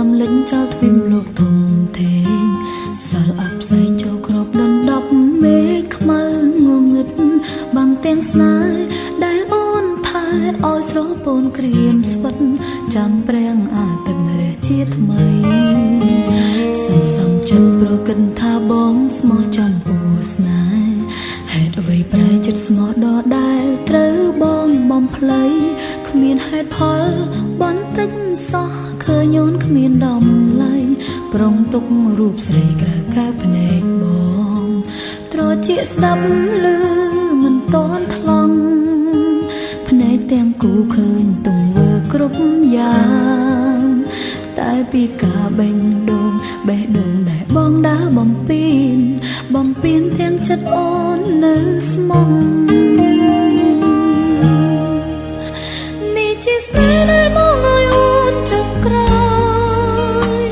តាមលិចចោលទ្វីបលោកធំធេងសិលអបផ្សែងចូលក្របដណ្ដប់មេឃខ្មៅងងឹតបាំងទាំងស្នេហ៍ដែលអូនថែឲ្យស្រពោនក្រៀមស្វិតចាំព្រះអាទិត្យរះជាថ្មីសន្សំចិត្តប្រកិនថាបងស្មោះចំពោះស្នេហ៍ហេតុអ្វីប្រែចិត្តស្មោះដដែលត្រូវបងបំភ្លៃគ្មានហេតុផលបន្តិចសោះឃើញអូនគ្មានតម្លៃប្រុងទុករូបស្រីក្រៅកែវភ្នែកបងត្រចៀកស្ដាប់ឮមិនតន់ថ្លង់ភ្នែកទាំងគូឃើញទង្វើគ្រប់យ៉ាងតែពីការបេះដូងបេះដូងដែលបងដើរបំពេញបំពេញទាំងចិត្តអូននៅស្មងនេះជាស្នេហ៍ដែលបងឲ្យអូនចុងក្រោយ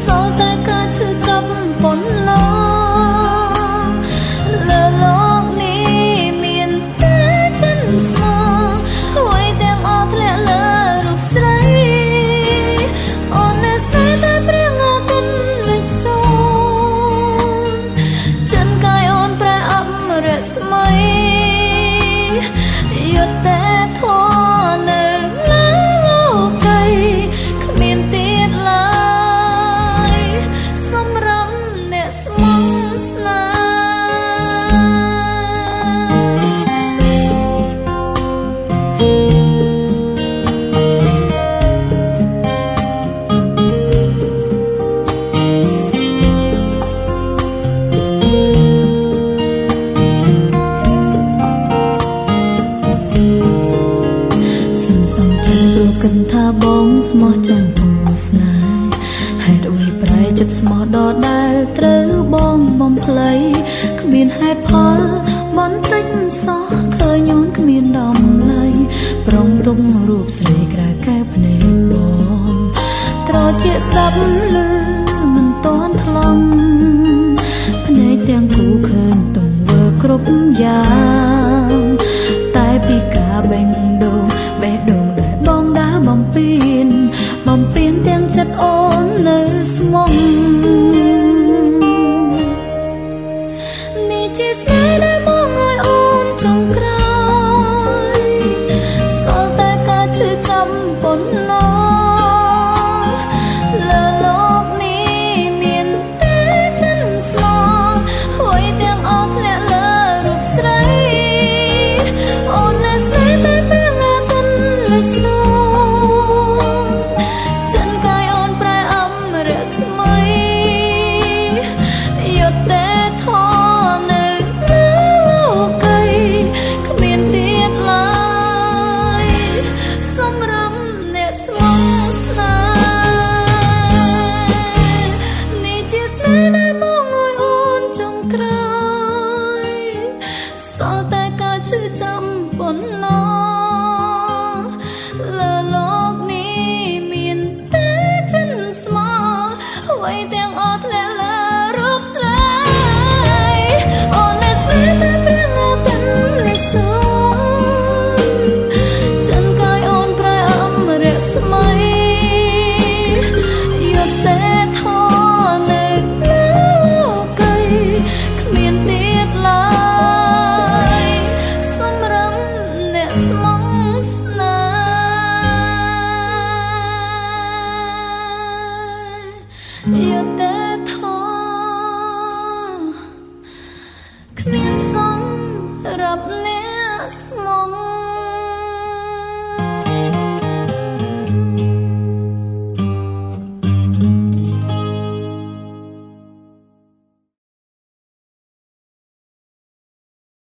សល់តែការឈឺចាប់ប៉ុណ្ណោះលើលោកនេះមានតែចិនស្មោះអ្វីទាំងអស់ធ្លាក់លើរូបស្រីអូននៅស្នេហ៍តែព្រះអាទិត្យលិចសូន្យចិនកាយអូនប្រែអបរស្មីយុទ្ធតែធម៌នៅលើលោកីគ្មានទៀតឡើយសម្រាប់អ្នកស្មងស្នេហ៍សន្សំចិត្តព្រោះគិតថាបងស្មោះចំពោះស្នេហ៍ហេតុអ្វីប្រែចិត្តស្មោះដដែលត្រូវបងបំភ្លៃគ្មានហេតុផលបន្តិចសោះឃើញអូនគ្មានតម្លៃប្រុងទុករូបស្រីក្រៅកែវភ្នែកបងត្រចៀកស្ដាប់ឮមិនតន់ថ្លង់ភ្នែកទាំងគូឃើញទង្វើគ្រប់យ៉ាងតែពីការបេះដូងបេះដូងដែលបងដើរបំពេញបំពេញទាំងចិត្តអូននៅស្មងនេះជាស្នេហ៍ដែលបងឲ្យអូនចុងក្រោយសល់តែការឈឺចាំប៉ុណ្ណោះលើលោកនេះមានតែចិនស្មោះហួយទាំងអស់ធ្លាក់លើរូបស្រីអូននៅស្នេហ៍តែព្រះអាទិត្យលិចសូន្យចិនកាយអូនប្រែអមរស្មីយុទ្ធតែធម៌នៅលើលោកីគ្មានទៀតឡើយសម្រាប់អ្នកស្មងស្នេហ៍នេះជាស្នេហ៍ដែលបងឲ្យអូនចុងក្រោយសល់តែការឈឺចាំប៉ុណ្ណោះលើលោកនេះមានតែចិនស្មោះអ្វីទាំងអស់ធ្លាក់លើរូបស្រីអូននៅស្នេហ៍តែព្រះអាទិត្យលិចសូន្យចិនកាយអូនប្រែអមរស្មីយុទ្ធតែធម៌នៅលើលោកីគ្មានទៀតឡើយសម្រាប់អ្នកស្មងស្នេហ៍យុទ្ធតែ